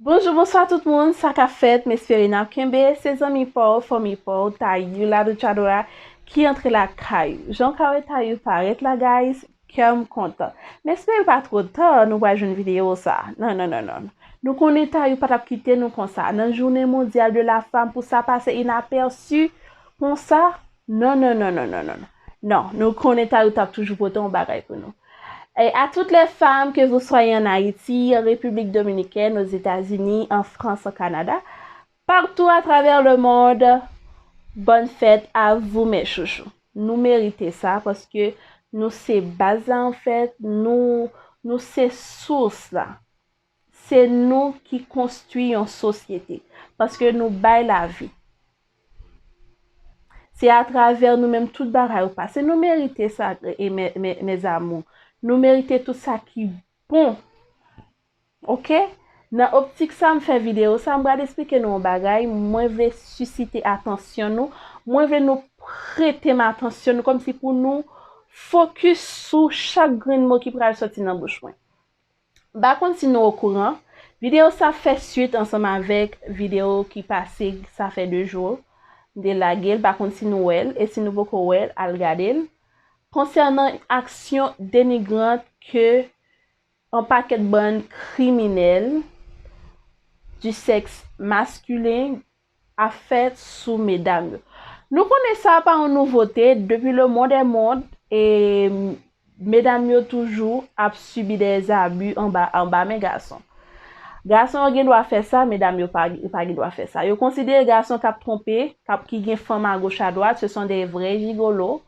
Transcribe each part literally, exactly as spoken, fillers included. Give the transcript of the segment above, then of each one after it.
Bonjou, bonswa tout moun, sa k ap fèt? M espere n ap kenbe. Se zanmi pa w, fanmi pa w, Tayou la Duchadora ki antre lakay ou. Jan w ka wè Tayou parèt la, guys, kè m kontan. M espere l pa twò ta, nou pral jwenn videyo sa. Non, non, non, non. Nou konnen Tayou pa t ap kite nou konsa. Nan jounen mondyal de la fanm, pou sa pase inapèsi konsa, non, non, non, non, non, non. Non, nou konnen Tayou t ap toujou pote yon bagay pou nou. Et à toutes les femmes, que vous soyez en Haïti, en République dominicaine, aux États-Unis, en France, au Canada, partout à travers le monde, bonne fête à vous, mes chouchous. Nou merite sa paske nou se baz la, anfèt, nou, nou se sous la. Se nou ki konstwi yon sosyete. Paske nou bay lavi. Se atravè nou menm tout bagay yo pase. Nou merite sa, e, mes, mes, mes amours. Nou merite tout sa ki bon. Oke? Nan optik sa, m fè videyo sa, m pral esplike nou yon bagay. Mwen vle sisite atansyon nou. Mwen vle nou prete m atansyon nou, kòmsi pou nou fokis sou chak grenn mo ki pral sòti nan bouch mwen. M pa konn si nou okouran, videyo sa fè swit ansanm avèk videyo ki pase, sa fè de jou. M te lage l, pa konn si nou wè l, e si nou poko wè l, al gade l. Konsènan aksyon denigrant ke yon pakèt bann kriminèl du sexe masculin ap fèt sou medam yo. Nou konnen sa pa yon nouvote, depuis le monde est monde, e medam yo toujou ap sibi des abus anba, anba men gason. Gason yo gen dwa fè sa, medam yo pa, pa gen dwa fè sa. Yo konsidere gason k ap twonpe, k ap, ki gen fanm agoch adwat, ce sont des vrais gigolos.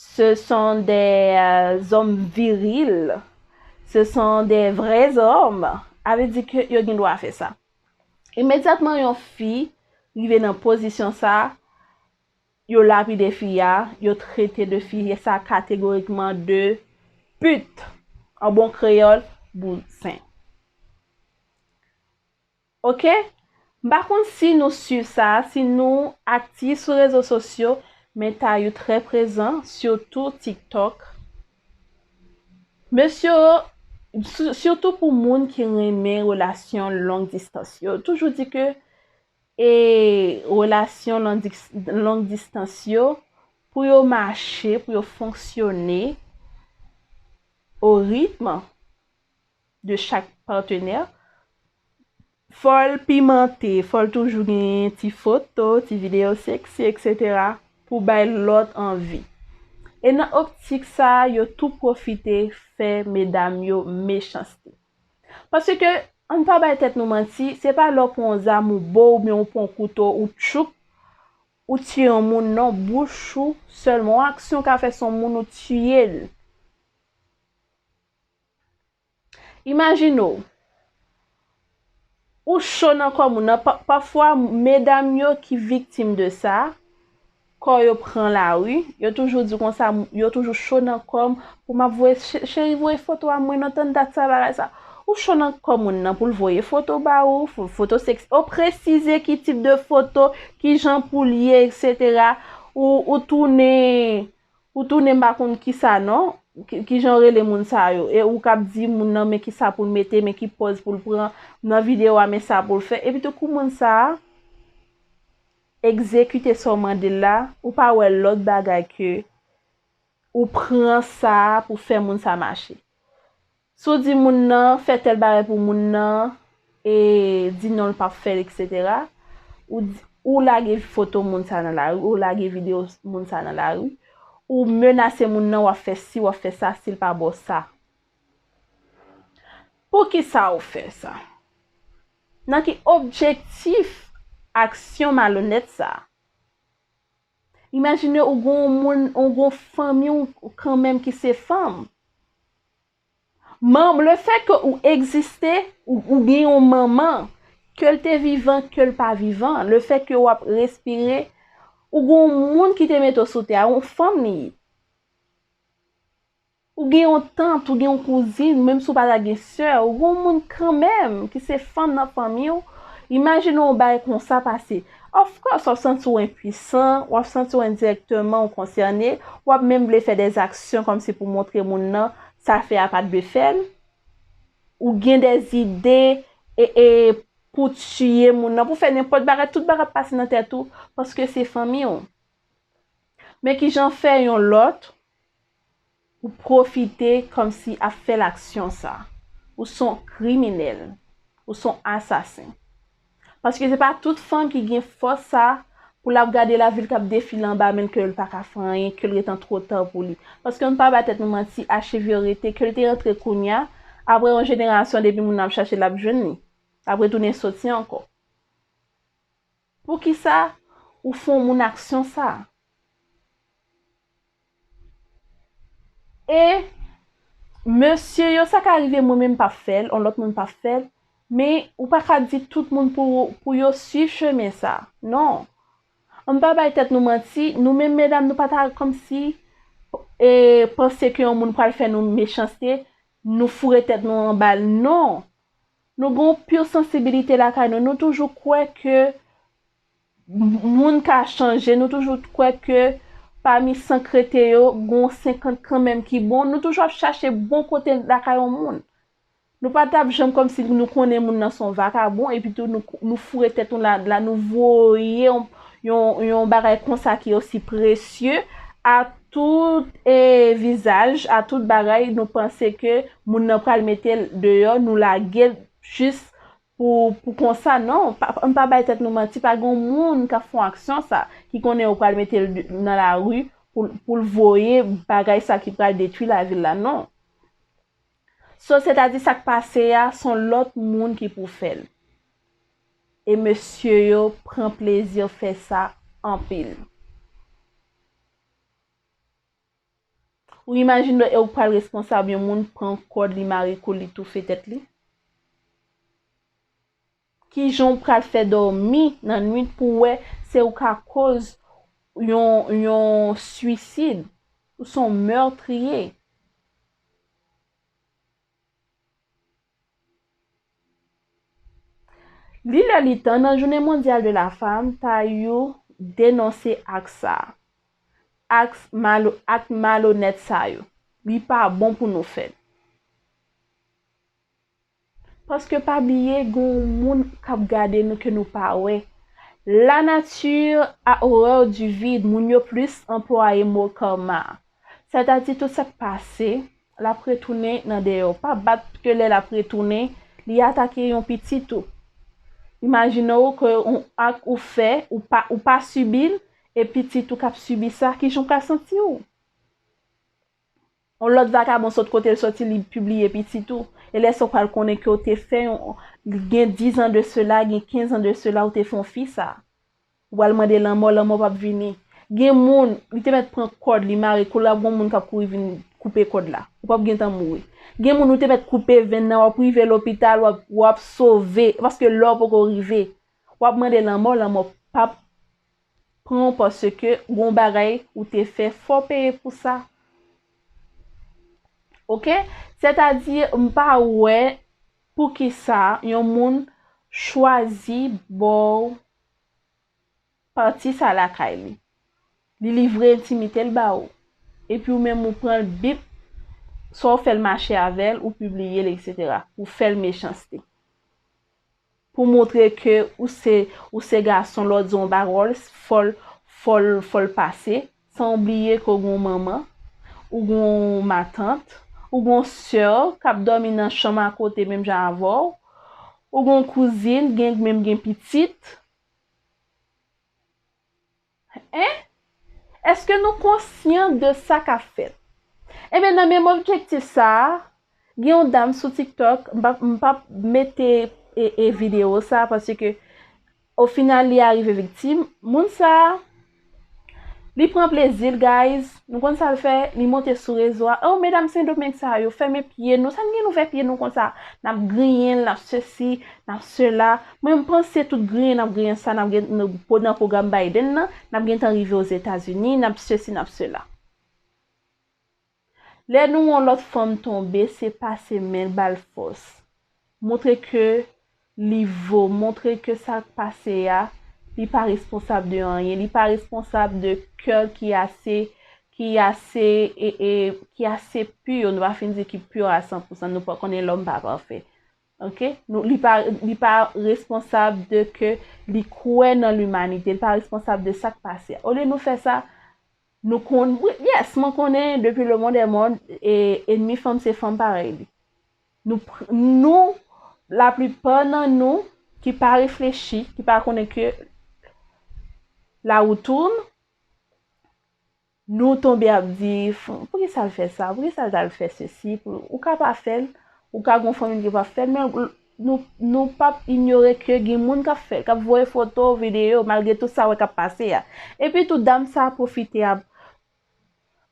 Ce sont des, euh, hommes virils. Ce sont des vrais hommes. Sa vle di ke yo gen dwa fè sa. Imedyatman yon fi rive nan pozisyon sa, yo lapide fi a, yo trete de fi sa kategorikman de pute. An bon kreyòl, bouzen. Oke? M pa konn si nou swiv sa, si nou aktif sou rezo sosyo, men Tayou trè prezan, sitou TikTok. Mesye yo, si-, sitou pou moun ki renmen relasyon long distans, yo toujou di ke, e, relasyon long dis-, long distans yo, pou yo mache, pou yo fonksyone au rythme de chaque partenaire, fò l pimante, fò l toujou gen ti foto, ti videyo sexy, et cetera, pou bay lòt anvi. E nan optik sa, yo tou pwofite fè medam yo mechanste. Paske, ann pa bay tèt nou manti, se pa lè w pran yon zam ou bo oubyen ou pran yon kouto ou tchoup, ou tiye yon moun, non, bouch ou sèlman. Yon aksyon w ka fè sou yon moun, ou tiye l. Imajine w, ou cho nan kò moun nan. Pa-, pafwa, medam yo ki viktim de sa, kò yo pran lari, yo toujou di konsa, yo toujou cho nan kò m, pou m ap voye, "Che-, cheri, voye foto a mwen non, tann dat sa, bagay sa." Ou cho nan kò moun nan pou l voye foto ba ou, fo-, foto sèks-, ou presize ki tip de foto, ki jan pou l ye, et cetera. Ou, ou tounen, ou tounen m pa konn kisa non, ki, ki jan rele moun sa yo. E ou k ap di moun nan men kisa pou l mete, men ki pòz pou l pran nan videyo a, men sa pou l fè. Epi tou kou moun sa a egzekite sa w mande l la, ou pa wè lòt bagay ke ou pran sa pou fè moun sa mache. Si w di moun nan fè tèl bagay pou moun nan, e di non l p ap fè l, et cetera, ou di, ou lage foto moun sa nan lari, ou lage videyo moun sa nan lari, ou menase moun nan, w ap fè si, w ap fè sa, si l pa ba w sa. Poukisa w fè sa? Nan ki objektif aksyon malonèt sa? Imajine ou gon moun, ou gon fanmi w kanmenm ki se fanm. Manm, le fèt ke ou egziste, ou, ou gen yon manman, ke l te vivan, ke l pa vivan, le fèt ke w ap respire, ou gon moun ki te mete w sou tè a, yon fanm li ye. Ou gen yon tant, ou gen yon kouzin, menm si w pa ta gen sè, ou gen yon moun kanmenm ki se fanm nan fanmi w. Imajine yon bagay konsa pase. Of course, w ap santi w enpwisan, w ap santi w endirèkteman ou konsène, w ap menm vle fè dèzaksyon kòmsi pou montre moun nan sa fè a pa t dwe fè l. Ou gen dèzide e, e pou tiye moun nan, pou fè nenpòt bagay, tout bagay ap pase nan tèt ou, paske se fanmi w. Men kijan fè yon lòt ou pwofite kòmsi ap fè l aksyon sa? Ou se yon kriminèl. Ou se yon asasen. Paske se pa tout fanm ki gen fòs sa pou l ap gade lavi l k ap defile anba men l, ke l pa ka fè anyen, ke l gentan twò ta pou li. Paske nou pa bay tèt nou manti, achevyo rete, ke l te rantre kounya, apre yon jenerasyon, depi moun nan ap chache l, l ap jwenn li. L ap retounen soti ankò. Poukisa ou fè yon moun aksyon sa? E mesye yo, sa ka rive, mwen menm m p ap fè l, yon lòt moun p ap fè l, men ou pa ka di tout moun pou, pou yo swiv chemen sa. Non. Ann pa bay tèt nou manti, nou menm medam, nou pa ta kòmsi, e, panse ke yon moun pral fè nou mechanste, nou foure tèt nou anba l. Non. Nou gen yon pil sansibilite lakay nou. Nou toujou kwè ke moun ka chanje. Nou toujou kwè ke pami san krete yo, gen yon senkant kanmenm ki bon. Nou toujou ap chache bon kote lakay yon moun. Nou pa t ap janm kòmsi nou konnen moun nan se yon vakabon, epi tou nou, nou foure tèt nou la, la, nou voye yon, yon, yon bagay konsa ki osi presye a tout, e, vizaj, a tout bagay, nou panse ke moun nan pral mete l deyò, nou lage l jis pou, pou konsa. Non, pa, ann pa bay tèt nou manti, pa gen yon moun k ap fè yon aksyon sa, ki konnen yo pral mete l de, nan lari pou, pou l voye bagay sa ki pral detwi lavi l la, non. So, sètadi sa k pase a, se yon lòt moun ki pou fè l. E mesye yo pran plezi fè sa anpil. Ou imajine w, e ou pral responsab yon moun pran kòd li mare kou l, li toufe tèt li? Kijan w pral fè dòmi nan nwit pou w wè se ou k akoz yon, yon swisid? Ou se yon mètriye. Li lè li tan, nan Jounen Mondyal de la Fanm, Tayou denonse ak sa. Ak malo-, ak malonèt sa yo. Li pa bon pou nou fè l. Paske pa bliye, gen yon moun k ap gade nou ke nou pa wè. La nature a horreur du vide, moun yo plis anplwaye mo karma. Sètadi tout sa k pase, l ap retounen nan dèyè w. Pa bat ke lè l ap retounen, li atake yon pitit ou. Imajine w ke yon ak ou fè, ou pa, ou pa sibi l, e pitit ou k ap sibi sa, kijan w ka santi w? Yon lòt vakabon sot kote l soti, li pibliye pitit ou. E lè sa w pral konnen ke w te fè yon, gen dizan de sela, gen kenzan de sela, ou te fè yon fi sa. Ou pral mande lanmò, lanmò p ap vini. Gen moun, li te mèt pran kòd, li mare kou l, ap gen moun k ap kouri vin koupe kòd la. Ou p ap gentan mouri. Gen moun, ou te mèt koupe venn nan, w ap rive lopital, w ap, w ap sove, paske lè w poko rive. W ap mande lanmò, lanmò p ap pran w paske gon bagay ou te fè, fò w peye pou sa. Oke? Sètadi, m pa wè poukisa yon moun chwazi ba w pati sa lakay li. Li livre entimite l ba ou. Epi ou menm ou pran l bip, swa ou fè l mache avè l, ou pibliye l, etsetera. Ou fè l mechanste. Pou montre ke ou se, ou se gason, lè w di yon pawòl, fò l, fò l, fò l pase, san w bliye ke w gen yon manman, ou gen yon matant, ou gen yon sè k ap dòmi nan chanm akote menm jan avè w, ou gen yon kouzin, gen, menm gen pitit. Hein? Èske nou konsyan de sa k ap fèt? Ebyen, nan menm objektif sa a, gen yon dam sou TikTok, m p ap, m p ap mete e, e videyo sa a, paske o final, li arive viktim. Moun sa a, li pran plezi l, guys. Nou konn sa l fè? Li monte sou rezo a. Oh, medam Sendomeng sa yo, fèmen pye nou. Sa n gen nou fè pye nou konsa? N ap griyen l, n ap sesi, n ap sela. Mwen, m panse tout griyen n ap griyen sa, n ap gen, nou, po-, nan pwogram Biden nan, n ap gentan rive Ozetazini, n ap sesi, n ap sela. Lè nou wè yon lòt fanm tonbe, se pase men l, ba l fòs. Montre ke li vo, montre ke sa k pase a, li pa responsab de anyen, li pa responsab de kè ki ase, ki ase, e, e, ki ase pi, nou pa fin di ki pi a san pousan, nou pa konnen lòm pa pafè. Ok? Nou, li pa, li pa responsab de ke li kwè nan limanite, li pa responsab de sa k pase a. Olye nou fè sa, nou konn, wi, yes, mwen konnen depi le monde est monde, e, enmi fanm se fanm parèy li. Nou, pr- nou, laplipa nan nou ki pa reflechi, ki pa konnen ke la ou tourne, nou tonbe ap di, "F- poukisa l fè sa? Poukisa l t al fè sesi?" Pou, ou ka pa fè l, ou ka gon fanmi ki pa fè l, men nou, nou p ap inyore ke gen moun k ap fè l, k ap voye foto, videyo, malgre tout sa w wè k ap pase a. Epi tou, dam sa pwofite ap,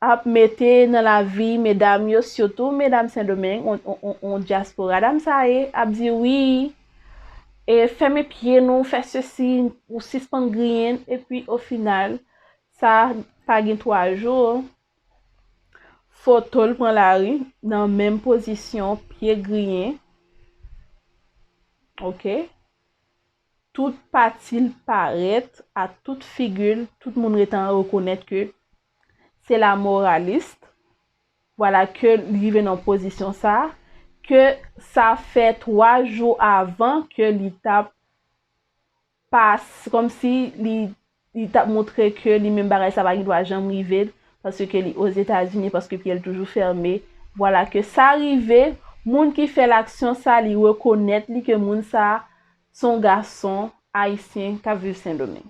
ap mete nan lavi medam yo, sitou medam Sendomeng, on, on, on, on dyaspora. Dam sa ye, ap di, "Wi, e fèmen pye nou, fè sesi, ou sispann griyen," epi o final, sa pa gen twa jou, foto l pran lari nan menm pozisyon, pye griyen. Ok? Tout pati l parèt, a tout figi l, tout moun gentan rekonèt ke se la moralis. Vwala ke li rive nan pozisyon sa, ke sa fè twa jou avan ke li t ap pas, kòmsi li, li t ap montre ke li menm bagay sa pa gen dwa janm rive l, paske li Ozetazini, paske pye l toujou fèmen. Vwala ke sa rive, moun ki fè l aksyon sa, li rekonèt li ke moun sa se yon gason ayisyen k ap viv Sendomeng.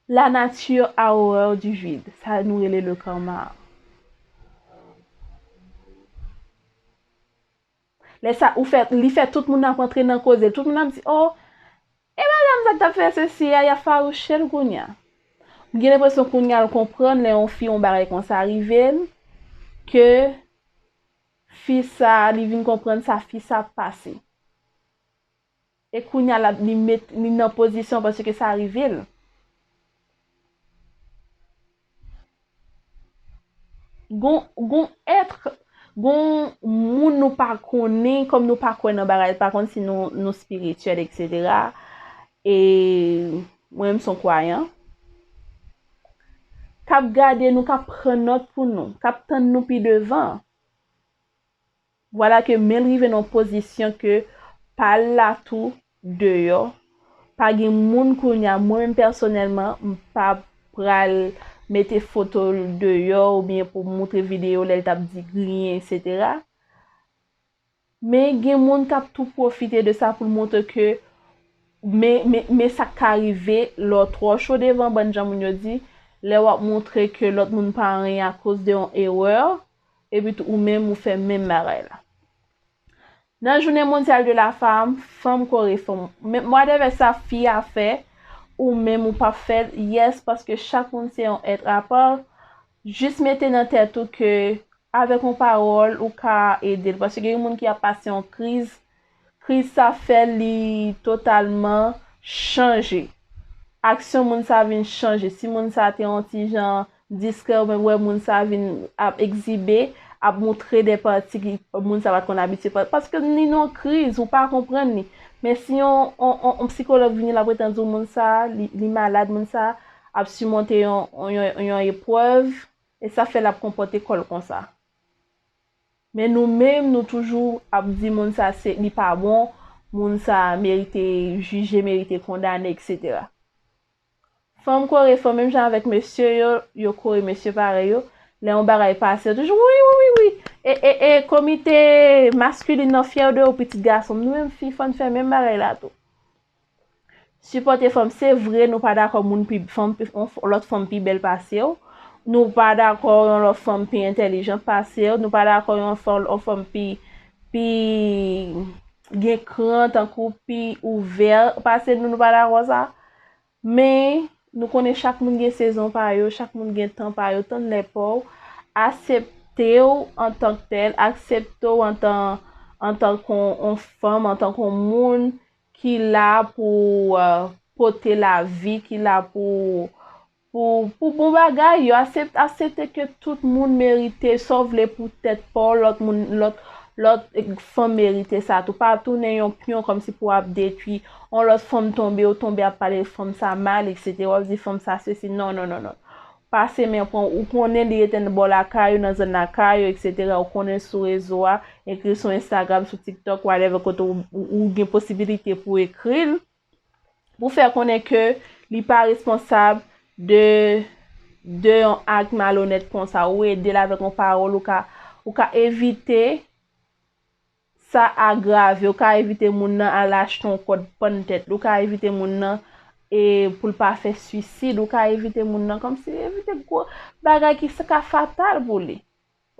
La nature a horreur du vide. Sa nou rele le karma. Lè sa, ou fè, li fè tout moun ap antre nan koze l. Tout moun ap di, "Oh, e madanm sa k t ap fè sesi a, y ap fawouche l kounye a." M gen lenpresyon kounye a l konprann lè yon fi yon bagay konsa rive l, ke fi sa, li vin konprann sa fi sa ap pase. E kounye a la, li met, li nan pozisyon paske sa rive l. Gon, gon èt, gon moun nou pa konnen, kòm nou pa kwè nan bagay, pa konn si nou, nou espirityèl, etsetera. E mwen menm se yon kwayan. K ap gade nou, k ap pran nòt pou nou, k ap tann nou pi devan. Vwala ke men l rive nan yon pozisyon ke pa l la tou deyò. Pa gen moun kounye a, mwen menm pèsonèlman, m pa pral mete foto l deyò oubyen pou m montre videyo lè l t ap di griyen, etsetera. Men gen moun k ap tou pwofite de sa pou l montre ke men, men, men sa k ka rive lè w twò cho devan, bann jan moun yo di, lè w ap montre ke lòt moun pa anyen akoz de yon erè, epi tou ou menm ou fè menm bagay la. Nan jounen mondyal de la fanm, fanm kore fanm. Men whatever sa fi a fè, ou menm ou p ap fè l, yes, paske chak moun se yon èt apa. Jis mete nan tèt ou ke avèk yon pawòl, ou ka ede l. Paske gen moun ki ap pase yon kriz, kriz sa fè li totalman chanje. Aksyon moun sa vin chanje. Si moun sa te yon ti jan diskrè, ou menm wè moun sa vin ap egzibe, ap montre de pati ki moun sa pa t konn abitye pa-, paske li nan yon kriz, ou pa konprann li. Men si yon, yon, yon, yon sikològ vini, l ap pretann di w moun sa, li, li malad, moun sa ap simonte yon, yon, yon, yon eprèv, e sa fè l ap konpòte kò l konsa. Men nou menm, nou toujou ap di moun sa se, li pa bon, moun sa merite jije, merite kondane, etsetera. Fanm kore fanm, menm jan avèk mesye yo, yo kore mesye parèy yo. Lè yon bagay pase, yo toujou, "Wi, wi, wi, wi." E, e, e komite maskilin nan fyè de ou, pitit gason m. Nou menm fi, fò n fè menm bagay la tou. Sipòte fanm, se vre, nou pa dakò moun pi, fanm pi, yon f-, lòt fanm pi bèl pase w. Nou pa dakò yon lòt fanm pi entèlijan pase w. Nou pa dakò yon fanm, yon fanm pi, pi gen kran, tankou pi ouvè pase nou, nou pa dakò sa. Men, nou konnen chak moun gen sezon pa yo, chak moun gen tan pa yo, tann lè pa w, aksepte w antanktèl, aksepte w antan, antanke yon, yon fanm, antanke yon moun ki la pou, euh, pote lavi, ki la pou, pou, pou bon bagay yo. Aksep-, aksepte ke tout moun merite sa w vle pou tèt pa w, lòt moun, lòt, lòt, eh, fanm merite sa tou. Pa tounen yon pyon kòmsi pou w ap detwi. Yon lòt fanm tonbe, ou tonbe ap pale fanm sa mal, etsetera. W ap di fanm sa sesi. Non, non, non, non. Pase men pran, ou konnen li rete nan bò lakay ou, nan zòn lakay ou, etsetera. Ou konnen l sou rezo a, ekri l sou Instagram, sou TikTok, whatever, kote ou, ou, ou gen posibilite pou ekri l, pou fè konnen ke li pa responsab de, de yon ak malonèt konsa. Ou ede l avèk yon pawòl, ou ka, ou ka evite sa agrave, ou ka evite moun nan al achte yon kòd pann tèt, ou ka evite moun nan e pou l pa fè swisid, ou ka evite moun nan kòmsi evite gwo bagay ki sa ka fatal pou li.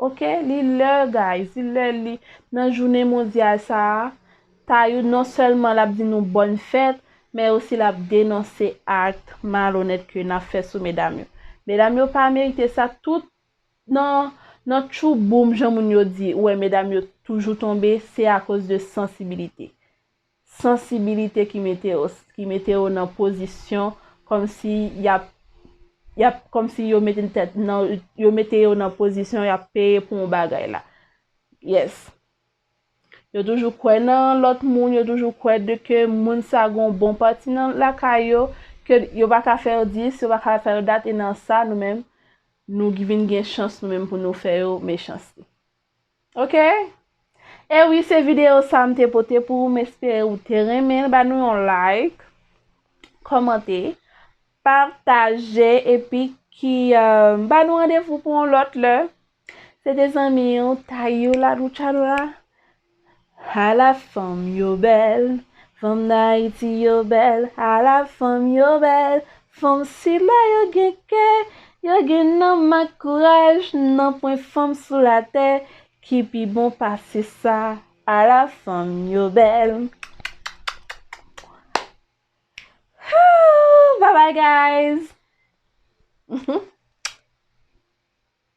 Oke, li lè, guys, li lè li nan jounen mondyal sa a, Tayou non sèlman l ap di nou bòn fèt, men osi l ap denonse ak malonèt ke n ap fè sou medam yo. Medam yo pa merite sa, tout nan, nan tchouboum, jan moun yo di, ou wè medam yo toujou tonbe, se akoz de sansibilite. Sansibilite ki mete yo, ki mete yo nan pozisyon kòmsi y ap, y ap, kòmsi yo mete tèt nan, yo mete yo nan pozisyon y ap peye pou yon bagay la. Yes. Yo toujou kwè nan lòt moun, yo toujou kwè de ke moun sa gon bon pati nan lakay yo, ke yo pa ka fè yo dis, yo pa ka fè yo dat, e nan sa, nou menm, nou vin gen chans nou menm pou nou fè yo mechanste. Oke? E wi, se videyo sa m te pote pou ou, m espere ou te renmen l, ba nou yon like, kòmante, pataje, epi ki, euh, ba nou randevou pou yon lòt lè. Se te zanmi w, Tayou la Lucha la. Ala fanm yo bèl, fanm Dayiti yo bèl, ala fanm yo bèl, fanm sila yo gen kè, yo gen nanm ak kouraj, nanpwen fanm sou latè ki pi bon pase sa, ala fanm yo bèl. Bye bye, guys.